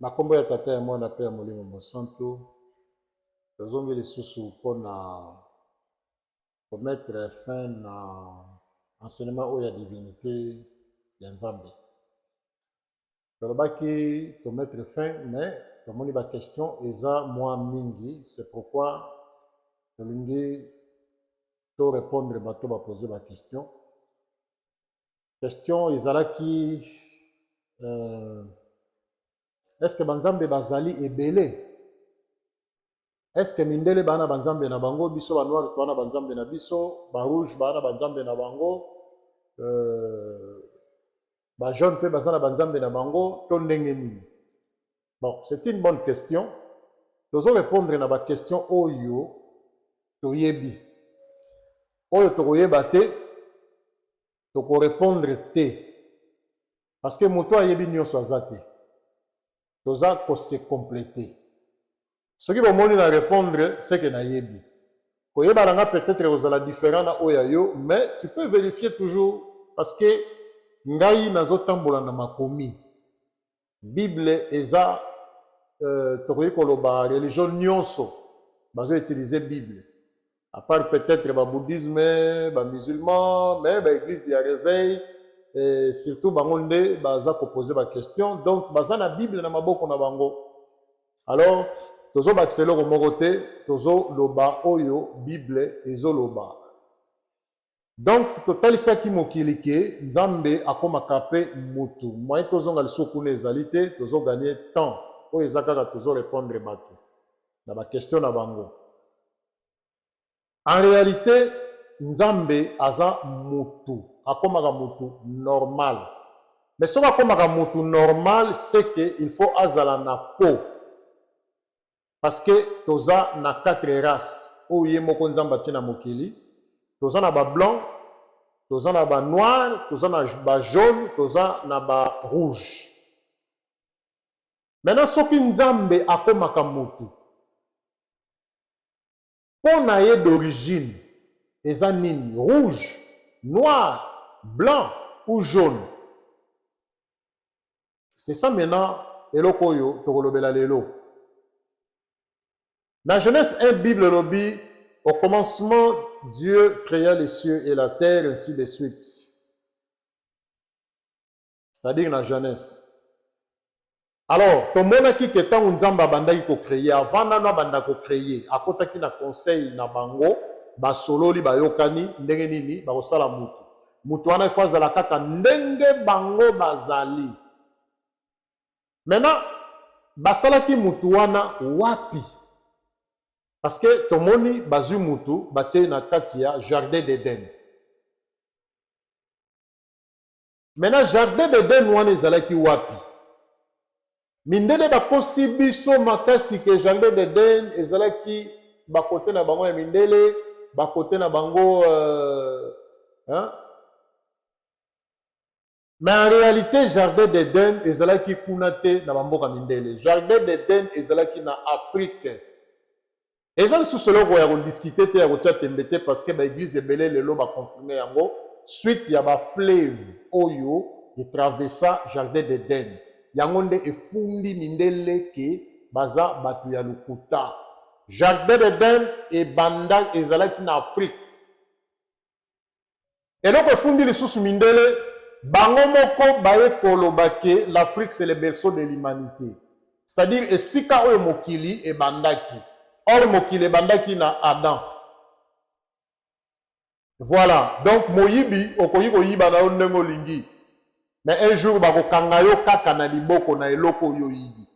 Na nkombo ya Tata, ya Mwana mpe ya Molimo Mosantu, tozongi lisusu mpo na komettre fin na enseignement oyo ya divinite ya Nzambe. Tolobaki tomettre fin, mais tomoni ba question eza mwa mingi, c'est pourquoi tolingi to répondre bato bapose ba question. Question ezalaki est-ce que banzambe bazali ebele? Est-ce que mindele baa na banzambe na bango, biso ba noir toa na banzambe na biso, ba rouge baa na banzambe na bango, ba jaune mpe baza na banzambe na bango to ndenge nini? Bon, c'est une bonne question. Tozo répondre na ba question oyo toyebi. Oyo tokoyeba te, toko répondre te. Parce que moto ayebi nyonso aza te. Toza ko se compléter. Soki bomoni na répondre, c'est que nayebi. Koyeba na nga peut-être kozala différent na oyo ya yo, mais tu peux vérifier toujours parce que ngai nazotambola na makomi. Bible eza tokoki koloba religion nyonso bazo utiliser Bible. À part peut-être ba bouddhisme, ba musulman, mais ba église ya réveil et surtout bango nde baza koposer ba question, donc baza na Bible na maboko na bango. Alors tozobakisa eloko moko te, tozoloba oyo Bible ezoloba. Donc totalisaki mokili ke Nzambe akomaka mpe mutu. Moyen tozonga lisusu kuna ezali te, tozogagner temps. Oyo eza kaka tozorépondre bato na ba question na bango. En réalité, Nzambe aza mutu, akomaka mutu normal. Mais soki akomaka mutu normal, c'est que il faut azala na peau. Parce que toza na quatre races oyo ye moko Nzambe atie na mokili. Toza na ba blanc, toza na ba noir, toza na ba jaune, toza na ba rouge. Maintenant soki Nzambe akomaka mutu, mpo na ye d'origine eza nini? Rouge, noir, blanc ou jaune? C'est ça maintenant eloko oyo tokolobela lelo. Na Genèse 1, Bible elobi: au commencement Dieu créa les cieux et la terre, ainsi de suite. C'est-à-dire na Genèse. Alors, tomonaki ke ntango Nzambe abandaki kocréer, avant nano abanda kocréer, akotaki na conseil na bango, basololi, bayokani ndenge nini bakosala mutu. Mutu wana ifo azala kaka ndenge bango bazali. Maintenant, basalaki mutu wana wapi? Parce que tomoni bazwi mutu batie na kati ya jardin d'Eden. Maintenant, jardin d'Eden wana ezalaki wapi? Mindele bakosi biso makasi ke jardin d'Eden ezalaki bakote na bango ya mindele, bakote na bango hein? Mais en réalité, jardin d'Eden ezalaki kuna te na bamboka mindele. Jardin d'Eden ezalaki na Afrique. Eza lisusu eloko ya kodiscuter te, ya kotia tembe te, parce que baéglise ebele lelo baconfirme yango suite ya bafleuve oyo etraversa jardin d'Eden. Yango nde efundi mindele ke baza bato ya lokuta. Jardin d'Eden ebanda ezalaki na Afrique. Eloko efundi lisusu mindele, bango moko baye koloba ke l'Afrique, c'est le berceau de l'humanité, c'est-à-dire esika oyo mokili ebandaki. Or mokili ebandaki na Adam. Voilà, donc moyibi okoki koyiba na yo ndenge olingi, mais un jour bakokanga yo kaka na liboko na eloko oyo oyibi.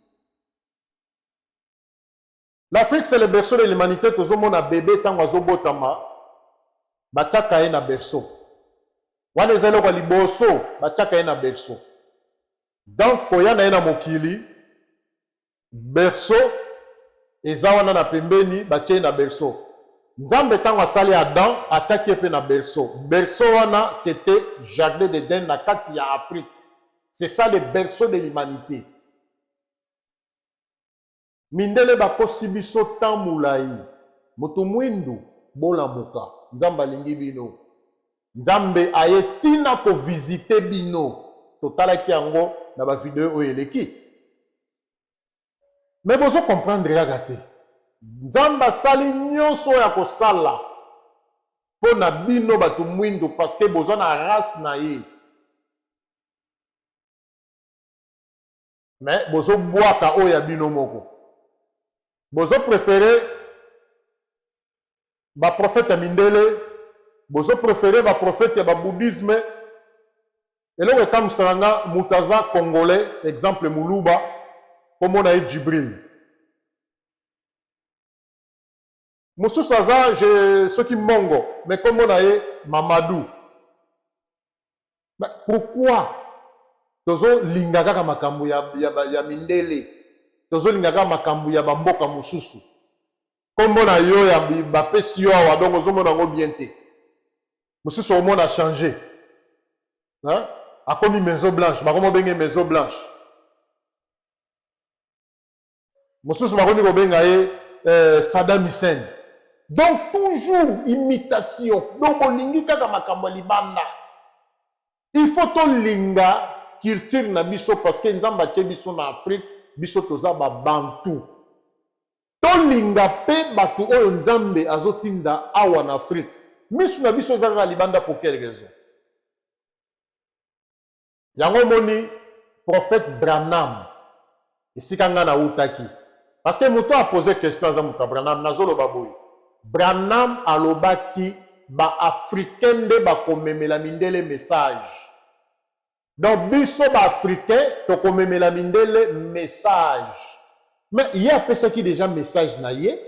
L'Afrique, c'est le berceau de l'humanité. Tozomona bébé ntango azobotama, batiaka ye na berceau wana, eza eloko ya liboso, batiaka ye na berceau. Donc koya na ye na mokili, berceau eza wana na pembeni, batie ye na berceau. Nzambe ntango asali Adam, atiaki ye mpe na berceau. Berceau wana, c'était jardin d'Eden na kati ya Afrique. C'est ça le berceau de l'humanité. Mindele bakosi biso tan molai. Moto mwindu, bolamuka, Nzambe alingi bino. Nzambe aye ntina kovisiter bino. Totalaki yango na bavideo oyo eleki. Mais bozo comprendre kaka te. Nzambe asali nyonso oyo akosala mpo na bino bato mwindo parce que boza na race na ye. Mais bozo bwaka oyo ya bino moko. Bozo preferer ba prophète ya mindele, bozo preferer ba prophète ya ba bouddhisme. Eloko ekamwisaka nga moto aza congolais, exemple muluba, kombo na ye Djibril. Mosusu aza je soki mongo mais kombo na ye Mamadou. Mais pourquoi tozo linga kaka makambo ya, ya, ya mindele, tozo linga kaka makambo ya ba mboka mosusu? Kombo na yo ya bapesi yo awa donc ozomona yango bien te. Mosusu omona changer. Hein? Akomi maison blanche, bakomi obenge maison blanche. Mosusu bakomi kobenga ye eh, Saddam Hussein. Donc toujours imitation. Donc bolingi kaka makambo ya libanda. Il faut tolinga culture na biso parce que Nzambe atie biso na Afrique, biso toza ba Bantu. Tolinga pe batu oyo Nzambe azotinda awa na Afrique. Misu na biso eza kaka libanda pour quelle raison? Yango omoni prophète Branham esika nga nawutaki parce que moto a poser question aza moto ya Branham, nazoloba boye Branham alobaki ba africains nde bakomemela mindele message. Donc biso ba africains tokomemela mindele message. Mais ye apesaki dejà message na ye,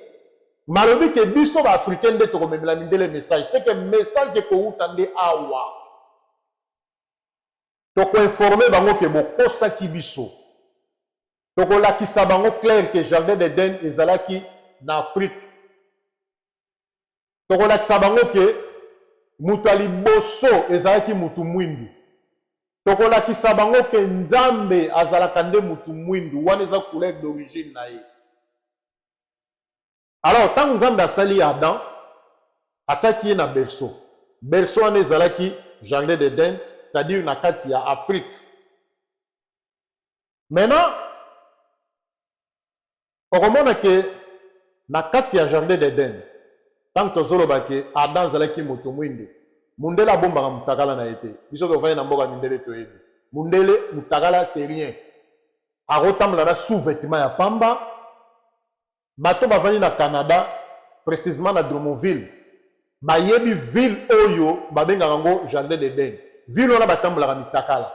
mais alobi ke biso ba africains nde tokomemela mindele message, c'est que message ekowuta nde awa. Toko informer bango ke bokosaki biso. Tokolakisa bango clair ke jardin d'Eden ezalaki na Afrique. Tokolakisa bango ke moto ya liboso ezalaki mutu mwindu. Tokolakisa bango ke Nzambe azalaka nde mutu mwindu, wana eza couleur d'origine na ye. Alors tango Nzambe asali Adam, atiaki ye na berceau. Berceau wana ezalaki jardin d'Eden, c'est-à-dire na kati ya Afrique. Maintenant, okomona ke na kati ya jardin d'Eden, tango tozoloba ke Adam azalaki moto mwindu, mundele abombaka mutakala na ye te. Biso tovandi na mboka mindele toyebi. Mundele mutakala c'est rien. Akotambola na sous-vêtement ya pamba. Bato bavandi na Canada, precisement na Drummondville, bayebi ville oyo babengaka yango Jardin d'Eden. Ville wana batambolaka mitakala.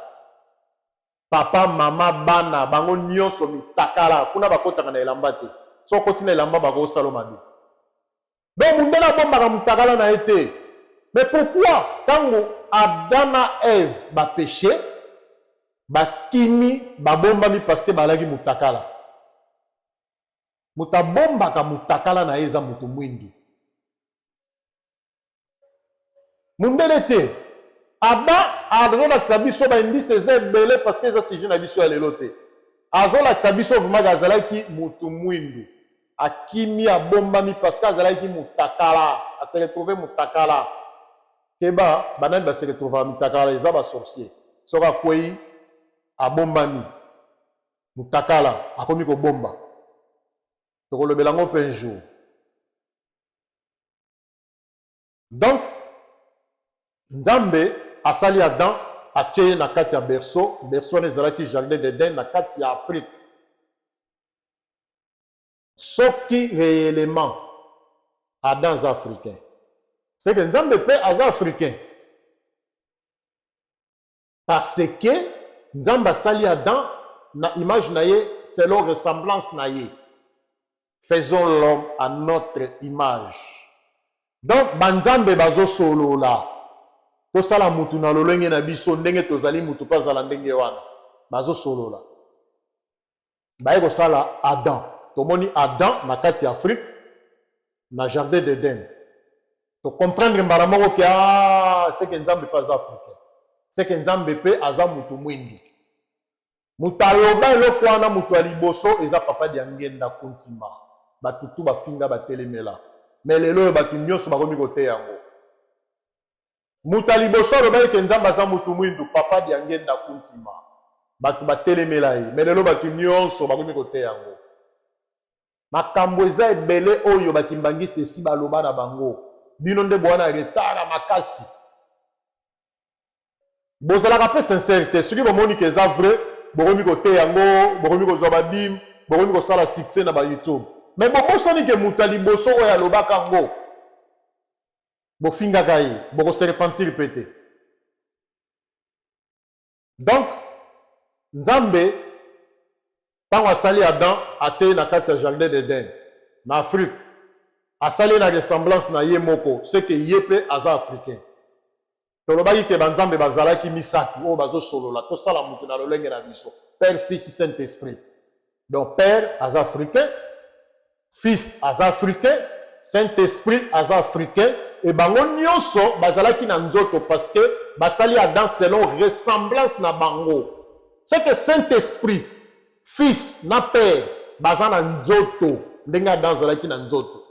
Papa, mama, bana, bango nionso mitakala. Kuna bakotaka na elamba te. Soki okoti na elamba bakosala yo mabe. Donc mundele abombaka mutakala na ye te. Mais pourquoi tango Adam na Eve ba peche, bakimi, babombami parce que balaki mutakala? Moto abombaka mutakala na ye eza moto mwindu. Mundele te. Aba azolakisa biso ba indice eza ebele parce que eza sujet na biso ya lelo te. Azolakisa biso vraiment que azalaki mutu mwindu. Akimi abombami parce que azalaki mutakala. A se retrouver mutakala. Keba banani ba se retrouvaka mitakala eza ba sorciers. Soki akweyi abombami. Mutakala akomi kobomba. Tokolobela yango pe un jour. Donc Nzambe asali Adam atie ye na kati ya berceau, berceau wana ezalaki jardin d'Eden na kati ya Afrique. Soki reellement Adam aza africain, c'est que Nzambe pe aza africain. Parce que Nzambe asali Adam na image na ye selon ressemblance na ye. Faisons l'homme à notre image. Donc ba Nzambe bazo solola. Tosala mutu na lolenge na biso ndenge tozali mutu pe azala ndenge wana. Bazo solola. Baye kosala Adam. Tomoni Adam na kati ya Afrique na jardin d'Eden. To comprendre mbala moko ke ah c'est que Nzambe pe aza africain. C'est que Nzambe pe aza mutu mwindu. Moto aloba eloko wana moto ya liboso eza papa Diangenda Kuntima. Batu tout bafinga batelemela. Mais lelo oyo batu nionso bakomi koteya yango. Moto ya liboso alobaki ke Nzambe aza mutu mwindu papa Diangenda Kuntima. Batu batelemela ye. Mais lelo batu nionso bakomi koteya yango. Makambo eza ebele oyo ba kimbanguiste esi baloba na bango. Bino nde boa na retard ya makasi. Bozalaka pe sincère te. Soki bomoni ke eza vrai, bokomi koteya yango, bokomi kozwa ba dime, bokomi kosala succès na ba YouTube. Mais bobosani ke moto ya liboso oyo alobaka yango, bofingaka ye, boko se repentir pe te. Donc, Nzambe ntango asali Adam, atie ye na kati ya jardin d'Eden na Afrique, asali ye na ressemblance na ye moko, ce que ye mpe aza africain. Tolobaki ke banzambe bazalaki misato oyo bazosolola, tosala moto na lolenge na biso, Père, Fils, Saint-Esprit. Donc Père aza africain, Fils aza africain, Saint-Esprit aza africain et bango nionso bazalaki na nzoto parce que basali Adam selon ressemblance na bango. C'est que Saint-Esprit, Fils na Père baza na nzoto ndenge Adam azalaki na nzoto.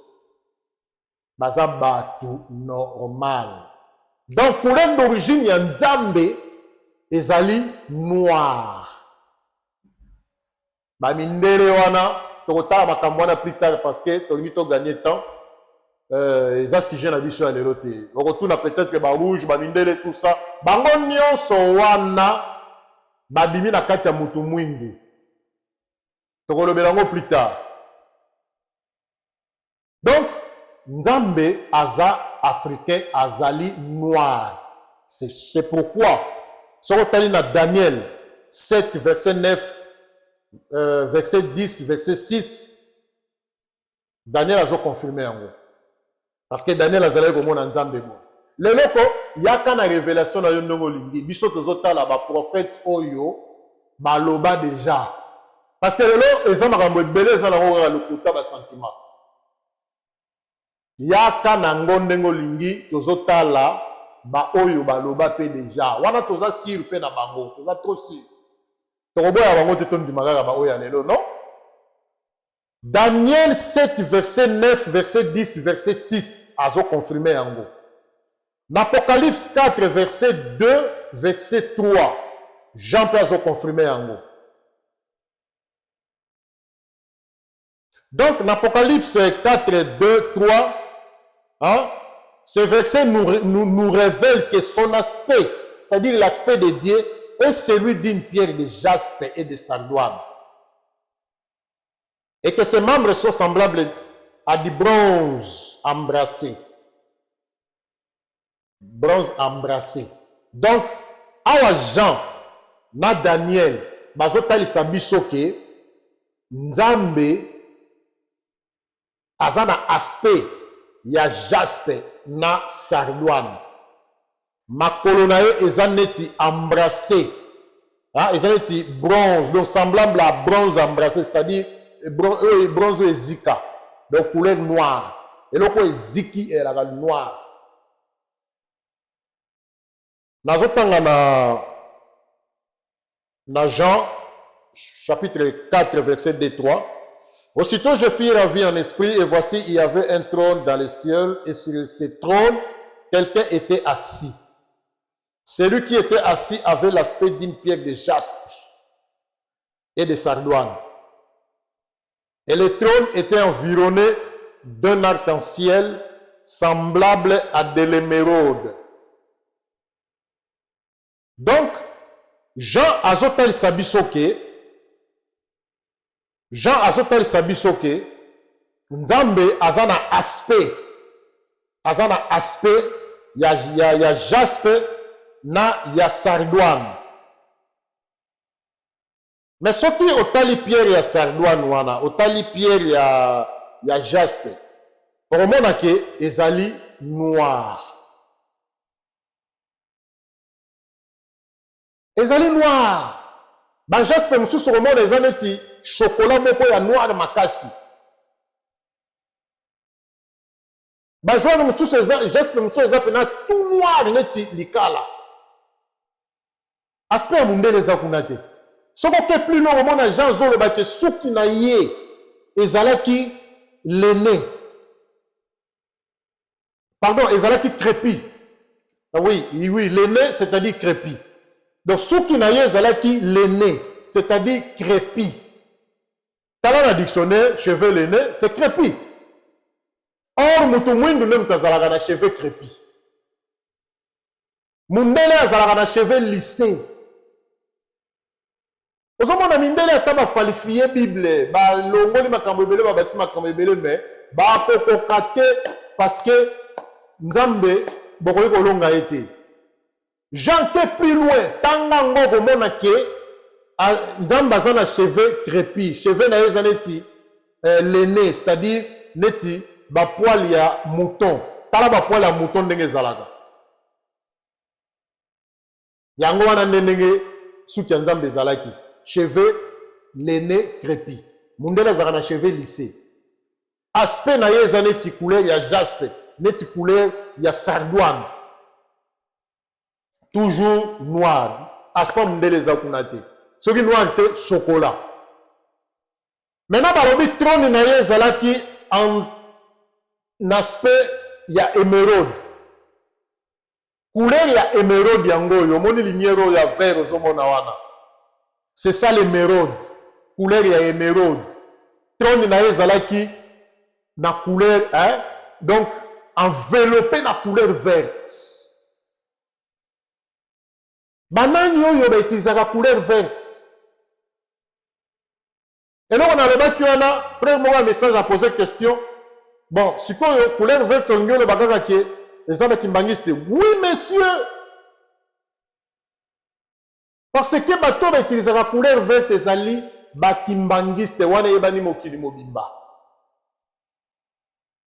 Baza batu normal. Donc couleur d'origine ya Nzambe ezali noir. Ba mindele wana tokotala makambo wana plus tard parce que tolingi to gagner temps. Eza sujet na biso ya lelo te. Okotuna peut-être ba rouge, ba mindele tout ça. Bango nyonso wana babimi na kati ya mutu mwindu. Tokolobela yango plus tard. Donc Nzambe aza africain, azali noir. C'est pourquoi soki otali na Daniel 7 verset 9, verset 10 verset 6, Daniel azo confirmer yango. Parce que Daniel azalaki komona Nzambe boye. Lelo ko yaka na revelation na yo ndenge olingi. Biso tozotala ba prophètes oyo baloba dejà. Parce que lelo eza makambo ebele eza nango kaka lokuta ba sentiment. Yaka nango ndenge olingi, tozotala ba oyo baloba pe dejà. Wana toza sur pe na bango, toza trop sur. Tokoboya bango te, tondima kaka ba oyo ya lelo, non? Daniel 7 verset 9, verset 10, verset 6 azo confirmer yango. Na Apocalypse 4 verset 2, verset 3, Jean pe azo confirmer yango. Donc, dans Apocalypse 4, 2, 3, hein, ce verset nous révèle que son aspect, c'est-à-dire l'aspect de Dieu, est celui d'une pierre de jaspe et de sardoine. Et que ses membres sont semblables à du bronze embrassé. Bronze embrassé. Donc, awa Jean na Daniel bazotalisa biso ke Nzambe aza na aspect ya jaspe na sardoine. Makolo na ye eza neti embrassé. Ah, eza neti bronze, donc semblable à bronze embrassé, c'est-à-dire oyo bronze oyo ezika, donc couleur noire. Eloko oyo eziki ezalaka noir. Nazotanga na Jean chapitre 4 verset 2 3. Aussitôt je fus ravi en esprit et voici il y avait un trône dans le ciel et sur ce trône quelqu'un était assis. Celui qui était assis avait l'aspect d'une pierre de jaspe et de sardoine. Et le trône était environné d'un arc-en-ciel semblable à de l'émeraude. Donc, Jean azotalisa biso ke, Jean azotalisa biso ke Nzambe aza na aspect, aza na aspect ya jaspe na ya sardoine. Mais soki otali pierre ya sardoine wana, otali pierre ya jaspe, okomona ke ezali noir. Ezali noir. Ba jaspe mosusu okomona eza neti chocolat moko ya noir makasi. Ba jaune mosusu eza, jaspe mosusu eza pena tout noir neti likala. Aspect ya mundele eza kuna te. Soki oke plus loin okomona Jean azoloba ke suki na ye ezalaki lene. Pardon, ezalaki crépi. Ah oui, oui, l'aîné, c'est-à-dire crépi. Donc, suki na ye ezalaki l'aîné, c'est-à-dire crépi. Tala na dictionnaire, cheveux laine, c'est crepi. Or mutu mwindu nde mutu azalaka na cheveux crepi. Mundele azalaka na cheveux lisse. Ozomona mindele ata ba falifie bible, balongoli makambo ebele, babati makambo ebele, mais bakokoka te parce que Nzambe bokoki kolonga ye te. Jean ke plus loin, tanga ngo okomona ke Nzambe aza na cheveux crepus, cheveux na ye eza neti laine, c'est-à-dire neti ba poils ya mouton. Tala ba poils ya mouton ndenge ezalaka. Yango wana nde ndenge suki ya Nzambe ezalaki, cheveux laine crepus. Mundele azalaka na cheveux lisse. Aspect na ye eza neti couleur ya jaspe, neti couleur ya sardoine. Toujours noir. Aspect ya mundele eza kuna te. Soki noir te, chocolat. Maintenant balobi trône na ye ezalaki en aspect ya emeraude. Couleur ya emeraude yango oyo, omoni lumière oyo ya vert ozomona wana, c'est ça l'emeraude, couleur ya emeraude. Trône na ye ezalaki na couleur, hein, donc enveloppé na couleur verte. Banani oyo ba utilisaka couleur verte? Eloko nalobaki wana, frère moko ya message a poser question. Bon, sikoyo couleur verte olingi oloba kaka ke eza ba kimbanguiste. Oui monsieur! Parce que bato ba utilisaka couleur verte ezali ba kimbanguiste, wana eyebani mokili mobimba.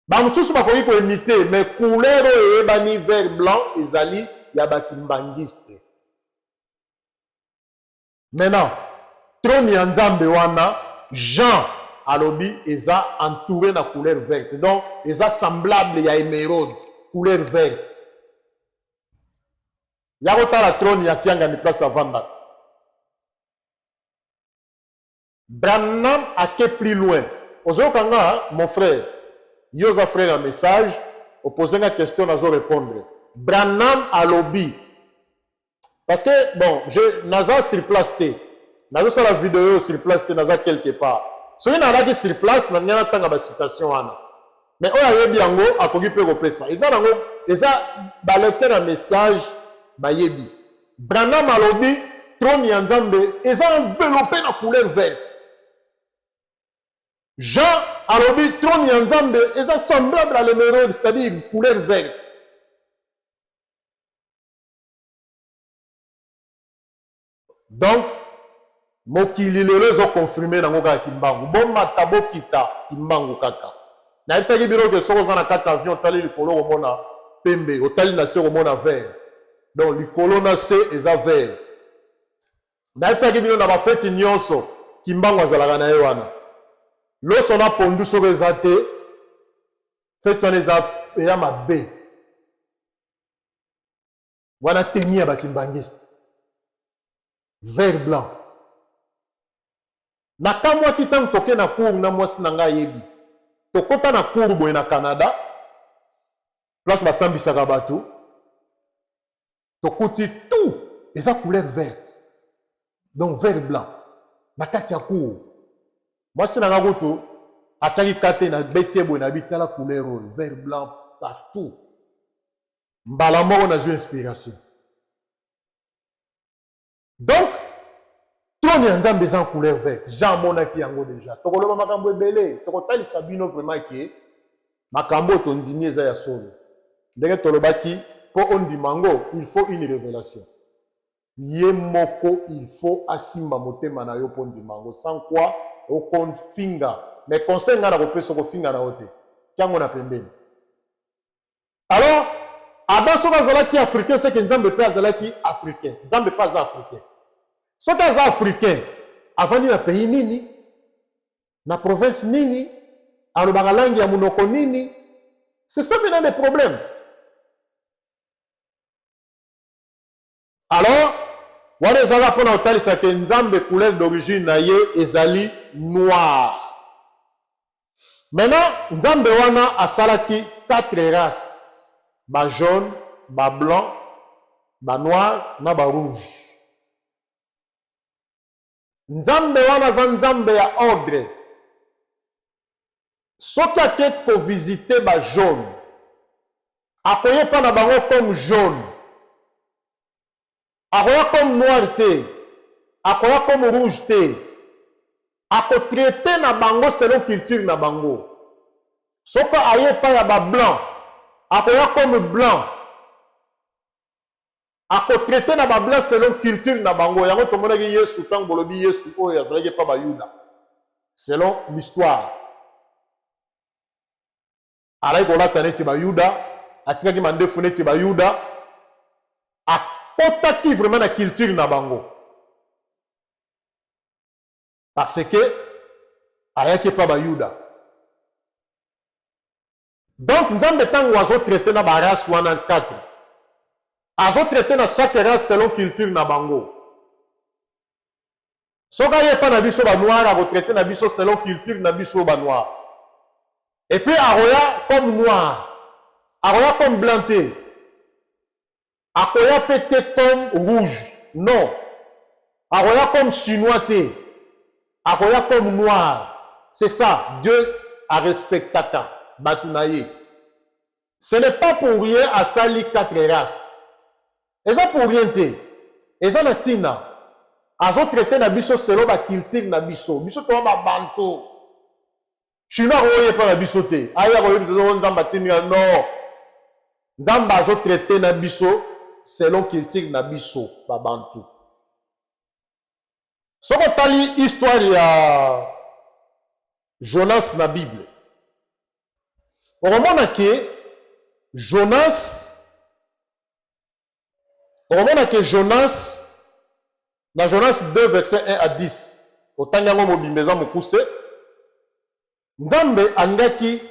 Ba mosusu bakoki ko imiter, mais couleur oyo eyebani vert blanc ezali ya ba kimbanguiste. Maintenant, trone ya Nzambe wana, Jean alobi eza entoure na couleur verte. Donc, eza semblable ya emeraude, couleur verte. Ya kotala trone ya Kiangani place avandaka. Branham ake plus loin. Ozoyoka nga mon frère? Yo oza frère ya message, o poser nga question nazo repondre. Branham alobi parce que bon, je naza sur place te. Nazo sala video sur place te, naza quelque part. Soki nazalaki sur place, nalingi natanga ba citation wana. Mais oyo ayebi yango akoki pe kopesa. Eza nango, eza ba lecteur ya message bayebi. Branham alobi trône ya Nzambe eza enveloppé na couleur verte. Jean alobi trône ya Nzambe eza semblable à l'émeraude, c'est-à-dire couleur verte. Donc mokili lelo ezo confirmer nango kaka Kimbangu. Bomata bokita Kimbangu kaka. Nayebisaki bino ke soki oza na kati ya avion otali likolo okomona pembe, otali na se okomona vert. Donc likolo na se eza vert. Nayebisaki bino na ba feti nyonso Kimbangu azalaka na ye wana. Loso na pondu soki eza te, feti wana eza eya mabe. Wana tenue ya ba kimbanguiste. Vert blanc. Nakamwaki ntango toke na cour na mwasi na ngai ayebi. Tokota na cour boye na Canada, place basambisaka bato, tokuti tout eza couleur verte. Donc vert blanc na kati ya cour. Mwasi na ngai kutu atiaki kate na beti ye boye na bi tala couleur oyo vert blanc partout. Mbala moko nazwi inspiration. Donc trône ya Nzambe eza en couleur verte. Jean amonaki yango deja. Tokoloba makambo ebele, tokotalisa bino vraiment ke makambo oyo tondimi eza ya solo. Ndenge tolobaki, mpo ondima yango, il faut une revelation. Ye moko il faut asimba motema na yo mpo ondima yango. Sans quoi okofinga. Mais conseil ngai nakopesa, okofinga na yo te. Tia yango na pembeni. Alors, Adam soki azalaki africain, c'est que Nzambe pe azalaki africain. Nzambe pe aza africain. Soki aza africain, avandi na pays nini? Na province nini? Alobaka langue ya munoko nini? C'est ça maintenant le problème. Alors, wana ezalaka mpona kotalisa ke Nzambe couleur d'origine na ye ezali noir. Maintenant, Nzambe wana asalaki 4 races, ba jaune, ba blanc, ba noir na ba rouge. Nzambe wana aza Nzambe ya ordre. Soki ake ko visiter ba jaune, akoya epa na bango comme jaune. Akoya comme noir te, akoya comme rouge te. Ako traiter na bango selon culture na bango. Soki aye epai ya ba blanc, akoya comme blanc. Ako traiter na ba blanc selon culture na bango. Yango tomonaki Yesu tango bolobi Yesu oyo azalaki epa ba Yuda. Selon l'histoire. Alaki kolata neti ba Yuda, atikaki mandefu neti ba Yuda. Akotaki vraiment na culture na bango. Parce que ayaki epa ba Yuda. Donc Nzambe tango azo traiter na ba race wana 4, azo traiter na chaque race selon culture na bango. Soki aye epa na biso ba noir, ako traiter na biso selon culture na biso ba noir. Et puis akoya comme noir, akoya comme blanc te. Akoya pe te comme rouge non, akoya comme chinois te, akoya comme noir, c'est ça Dieu a respectaka batu na ye. Ce n'est pas pour rien asali 4 races. Eza pour rien te. Eza na tina. Azo traiter na biso selon ba culture na biso. Biso toza ba bantu. Chinois akoki epa na biso te. Aya koyebisa biso Nzambe atindi nga non. Nzambe azo traiter na biso selon culture na biso ba bantu. Soki otali histoire ya Jonas na Bible, okomona ke Jonas, okomona ke Jonas na Jonas 2 verset 1 à 10, otangi yango mobimba eza mokuse. Nzambe alingaki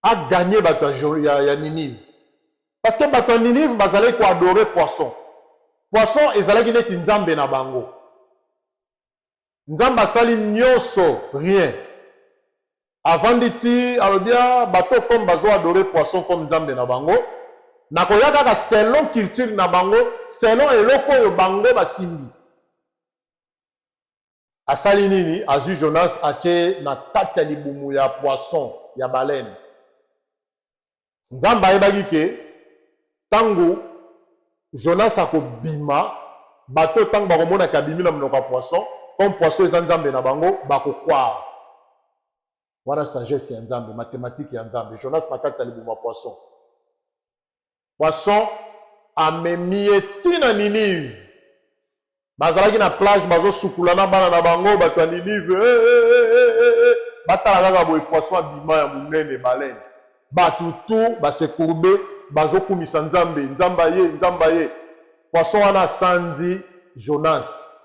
a gagner bato ya Ninive. Parce que bato ya Ninive bazalaki ko adorer poisson. Poisson ezalaki neti nzambe na bango. Nzambe asali nyonso rien. Avandi ti alobi ah, bato comme bazo adorer poisson comme nzambe na bango, nakoya kaka selon culture na bango, selon eloko oyo bango basimbi. Asali nini? Azwi Jonas atie na kati ya libumu ya poisson ya baleine. Nzambe ayebaki ke tango Jonas akobima, bato tango bakomona ke abimi na monoko ya poisson, comme poisson eza nzambe na bango, bako croire. Wana sagesse ya Nzambe, mathematique ya Nzambe. Jonas na kati ya libumu ya poisson. Poisson amemi ye ti na Ninive. Bazalaki na plage bazosukula na bana na bango, bato ya Ninive eh, eh, eh, eh, eh, eh. Batala kaka boye poisson abima ya monene baleine. Bato tout ba se courber bazokumisa Nzambe, Nzambe aye, Nzambe aye. Poisson wana asanzi Jonas.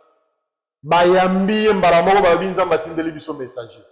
Bayambi ye mbala moko, balobi Nzambe atindeli biso messager.